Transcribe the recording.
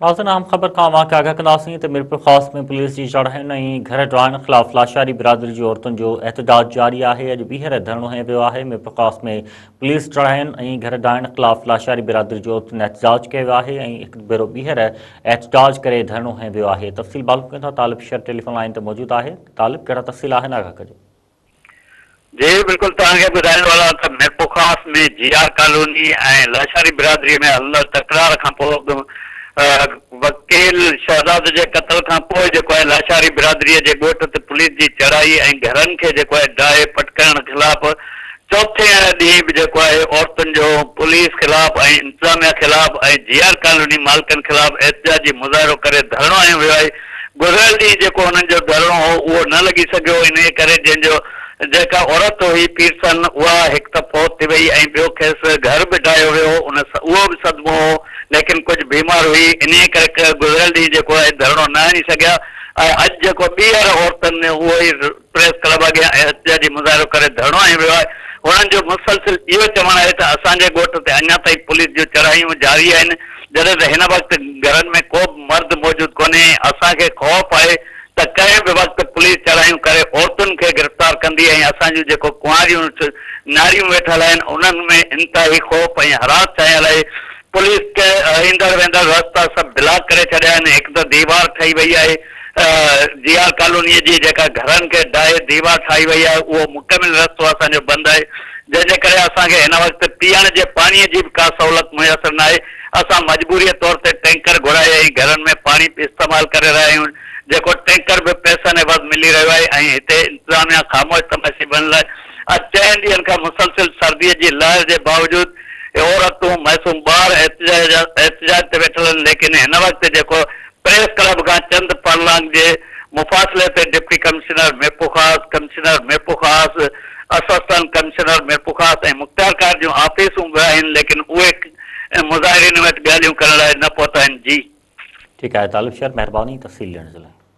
ناظرين اهم خبر کان اوهان کي آگاهه ڪنداسين ته ميرپورخاص ۾ پوليس جي چڙهاين ۽ گهر ڊاهڻ خلاف لاشاري برادري جي عورتن جو احتجاج جاري آهي اڄ ٻيهر ڌرڻو هنيو ويو آهي ميرپورخاص ۾ پوليس چڙهاين ۽ گهر ڊاهڻ خلاف لاشاري برادري جي عورتن احتجاج ڪيو ويو آهي ۽ هڪ ڀيرو ٻيهر احتجاج ڪري ڌرڻو هنيو ويو آهي تفصيل معلوم ڪيون ٿا طالب شر ٽيليفون لائين تي موجود آهي طالب ڪهڙا تفصيل آهن آگاهه ڪجو. جي بلڪل توهان کي ٻڌائيندو هلان ته ميرپورخاص ۾ جي آر ڪالوني ۽ لاشاري برادري ۾ هلندڙ تڪرار کان پوء وڪيل شهزاد جي قتل کان پوء جيڪو آهي لاشاري برادري جي ڳوٺ تي پوليس جي چڙهائي ۽ گهرن کي جيڪو آهي ڊاهي پٽ ڪرڻ خلاف چوٿين ڏينهن به جيڪو آهي عورتن جو پوليس خلاف ۽ انتظاميا خلاف ۽ جي آر ڪالوني مالڪن خلاف احتجاجي مظاهرو ڪري ڌرڻو هنيو ويو آهي گذريل ڏينهن جيڪو هنن جو ڌرڻو هو اهو نه لڳي سگهيو انهيء ڪري جنهن جو جيڪا عورت هئي پيرسن اها هڪ ته فوت ٿي وئي ۽ ٻيو کيس گهر به ڊاهيو ويو ان اهو به صدمو هو ليڪن ڪجهه بيمار هئي انهيء ڪري گذريل ڏينهن جيڪو آهي ڌرڻو نه هڻي سگهيا ۽ اڄ جيڪو ٻيهر عورتن اهو ئي پريس ڪلب اڳيان احتجاجي مظاهرو ڪري ڌرڻو هنيو ويو آهي. هنن جو مسلسل اهو چوڻ آهي ته اسان جي ڳوٺ تي اڃا تائين پوليس جون چڙهايون جاري آهن، جڏهن ته هن وقت گهرن ۾ ڪو به مرد موجود ڪونهي ۽ اسان کي خوف آهي ته ڪنهن به وقت پوليس چڙهايون ڪري عورتن کي گرفتار ڪندي ۽ اسان جون جيڪو ڪنواريون ناريون ويٺل آهن انهن ۾ انتهائي خوف ۽ هراس ڇانيل آهي. پوليس ايندڙ ويندڙ رستا سڀ بلاڪ ڪري ڇڏيا آهن، هڪ ته ديوار ٺهي وئي آهي، جي آر ڪالونيء جي جيڪا گهرن کي ڊاهي ديوار ٺاهي وئي آهي اهو مڪمل رستو اسان جو بند آهي جنهن جي ڪري اسان کي هن وقت پيئڻ جي پاڻيء جي به ڪا سهولت ميسر ناهي اسان مجبوريء طور تي ٽينڪر گهرائي ۽ گهرن ۾ پاڻي استعمال ڪري رهيا آهيون جيڪو ٽينڪر به پئسن عيوض ملي رهيو آهي ۽ هتي انتظاميا خاموش تماشي بڻيل آهي اڄ چئن ڏينهن کان مسلسل سرديء جي لهر جي باوجود عورتون معصوم ٻار احتجاج تي ويٺل آهن ليڪن هن وقت جيڪو پريس ڪلب کان چند فرلانگ جي مفاصلي تي deputy commissioner Mirpurkhas, commissioner Mirpurkhas, assistant commissioner Mirpurkhas ۽ مختيارڪار جون آفيسون به آهن ليڪن اهي مظاهرين وٽ ڳالهيون ڪرڻ لاء نه پهتا آهن جي. ٺيڪ آهي طالب شر مهرباني تفصيل ڏيڻ جي لاء.